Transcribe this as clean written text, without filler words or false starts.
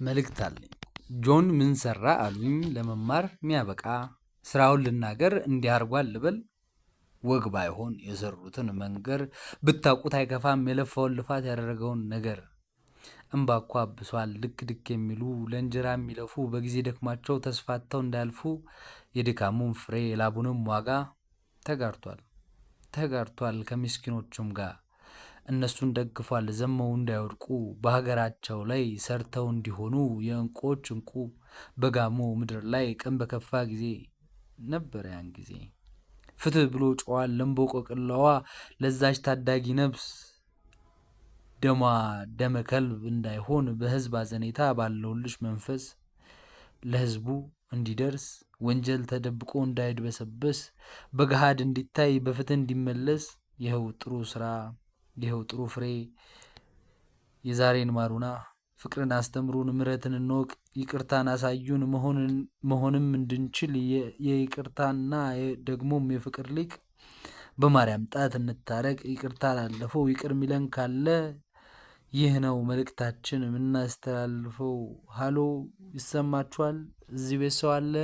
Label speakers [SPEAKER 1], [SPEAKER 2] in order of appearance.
[SPEAKER 1] መልእክት አለኝ። ጆን ምን ሰራ አሉኝ ለመማር ሚያበቃ ስራውን ልናገር እንዲህ አርጓል ልበል? ወግ ባይሆን የሰሩትን መንገር፣ ብታውቁት አይከፋም የለፋውን ልፋት ያደረገውን ነገር። እምባ እኮ አብሷል ልክ ድክ የሚሉ ለእንጀራ የሚለፉ በጊዜ ደክሟቸው ተስፋተው እንዳያልፉ የድካሙን ፍሬ የላቡንም ዋጋ ተጋርቷል ተጋርቷል ከምስኪኖቹም ጋር። እነሱን ደግፏል ዘመው እንዳይወድቁ በሀገራቸው ላይ ሰርተው እንዲሆኑ የእንቁዎች እንቁ። በጋሞ ምድር ላይ ቀን በከፋ ጊዜ ነበር ያን ጊዜ። ፍትህ ብሎ ጮኋል ለእምቦቀቅላዋ ለዛች ታዳጊ ነፍስ፣ ደሟ ደመ ከልብ እንዳይሆን በህዝብ አዘኔታ ባለውልሽ መንፈስ ለህዝቡ እንዲደርስ ወንጀል ተደብቆ እንዳይድበሰበስ በገሃድ እንዲታይ በፍትህ እንዲመለስ። ይኸው ጥሩ ስራ፣ ይኸው ጥሩ ፍሬ። የዛሬን ማሩና፣ ፍቅርን አስተምሩን፣ ምሕረትን እንወቅ፣ ይቅርታን አሳዩን፣ መሆንም እንድንችል የይቅርታና ደግሞም የፍቅር ሊቅ። በማርያም ጣት እንታረቅ፣ ይቅርታ ላለፈው ይቅር ሚለን ካለ። ይህ ነው መልእክታችን የምናስተላልፈው። ሃሎ፣ ይሰማችኋል? እዚህ ቤት ሰው አለ?